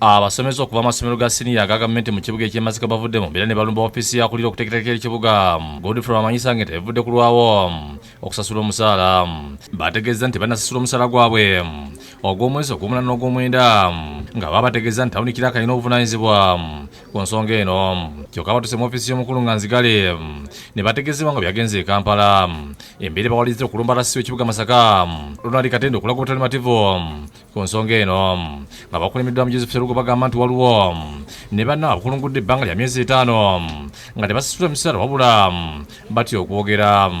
Abasomesa okuva amasomero ga siniya aga gavumenti mu kibuga eky'e Masaka bavudde mu mbeera ne balumba ofiisi y'akulira okuteekateeka ekibuga, Godfrey Bamanyisa, nga tebivudde kulwawo okusasula omusaala. Bategeeza nti bannasasula omusaala gwabwe ogw'omwezi ogw'omunaana n'ogw'omwenda, nga babategeeza nti tawuni clerk alina obuvunaanyizibwa ku nsonga eno. Kyokka batuuse mu ofiisi y'omukulu nga nzigale ne bategeezebwa nga byagenze e Kampala. Embeera ebawaliriza okulumba RC w'ekibuga Masaka, Ronald Katende, okulaga obutali mativu ku nsonga eno, nga bakulembeddwamu Joseph Serugo. Bagamba nti waliwo ne banna abakulungudde ebbanga lya myezi 5 nga tebasasula emisaala, wabula batya okwogera.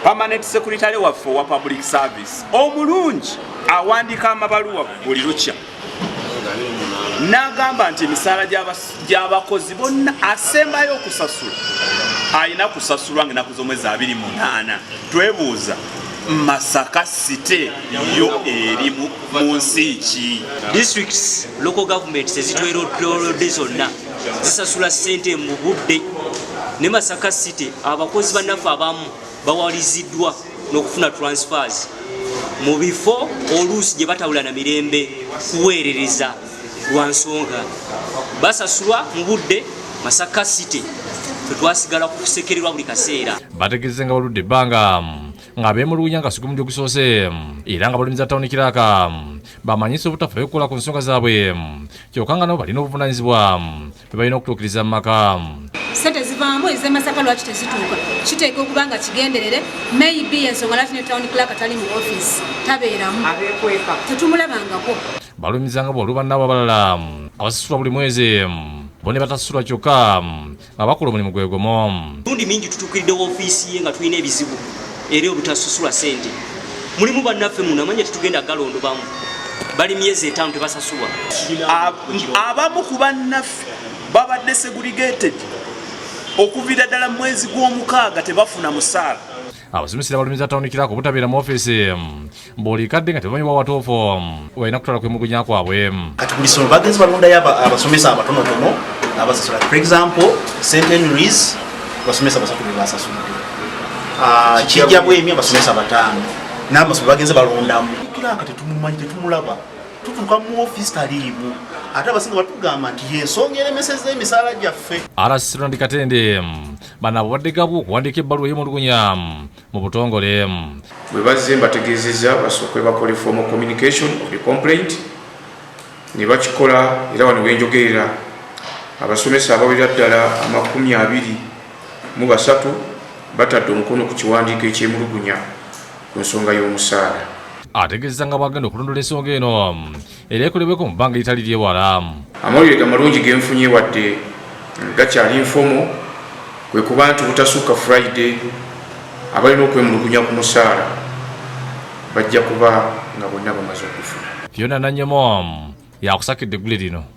Permanent secretary waffe owa public service omulungi awandiika amabaluwa buli lukya n'agamba nti emisaala gy'abakozi bonna asembayo okusasula alina kusasulwa nga enaku z'omwezi 28. Twebuuza, Masaka City yo eri mu nsi ki? Districts, local governments ezitwetoolodde zonna zisasula ssente mu budde, ne Masaka City abakozi bannaffe abamu bawaliziddwa n'okufuna transfers mu bifo oluusi gye batawula na mirembe kuweerereza lwa nsonga basasulwa mu budde. Masaka City tetwasigala kusekererwa buli kaseera. Bategeeze nga baludde ebbanga nga beemulugunya nga sigumundi ogusoose, era nga balumiza tawuni clerk bamanyisa obutafayo okukola ku nsonga zaabwe, kyokka nga nabo balina obuvunaanyizibwa bwe balina okutuukiriza mu maka. Sente zivaamu, ez'emasaka lwaki tezituuka? Kiteeka okuba nga kigenderere. Maybe ensonga lwaki ne town clerk tali mu office, tabeeramu, tetumulabangako. Balumiza nga bw'olwo bannaabwe abalala abasasulwa buli mwezi bo ne batasasulwa, kyokka nga bakola omulimu gwe gumu. Mirundi mingi tutuukiridde ofiisi ye nga tulina ebizibu era obutasusula sente. Mulimu bannaffe muno amanya tetugenda galondobamu, bali myezi 5 tebasasulwa. Abamu ku bannaffe babadde segregated okuviira ddala mu mwezi gw'omukaaga, tebafuna musaala. Abasomesa balumiza tawuni clerk obutabeera mu ofiisi buli kadde nga tebamanyi watuufu walina kutwala kwemulugunya kwabwe. Kati buli ssomero bagenzi balondayo abasomesa abatonotono abasasula. For example, St Henrys abasomesa basatu be basasudde. Ah, Kijja Bwemi abasomesa bataano. N'amasomero bagenze balondamu. Clerk tetumumanyi, tetumulaba, tutuuka mu ofiisi taliimu, ate abasinga batugamba nti yensonga eremesezza emisaala gyaffe. RC Ronald Katende bano ababadde gabu okuwandiika ebbaluwa ey'emulugunya mu butongole. Bwe bazze mbategeezezza basooke bakole formal communication of the complaint, ne bakikola, era wano wenjogerera abasomesa abawera ddala 23 batadde omukono ku kiwandiiko ekyemulugunya ku nsonga y'omusaala. Ategeeza nga bwagenda okulondola ensonga eno era ekolebweko mu bbanga eritali lyewala. Amawulire gamalungi genfunye, wadde gakyali informal, kwe kuba nti butasukka Friday abalina okwemulugunya ku musaala bajja kuba nga bonna bamaze okufuna. Fiona Nanyemo yakusakidde eggule lino.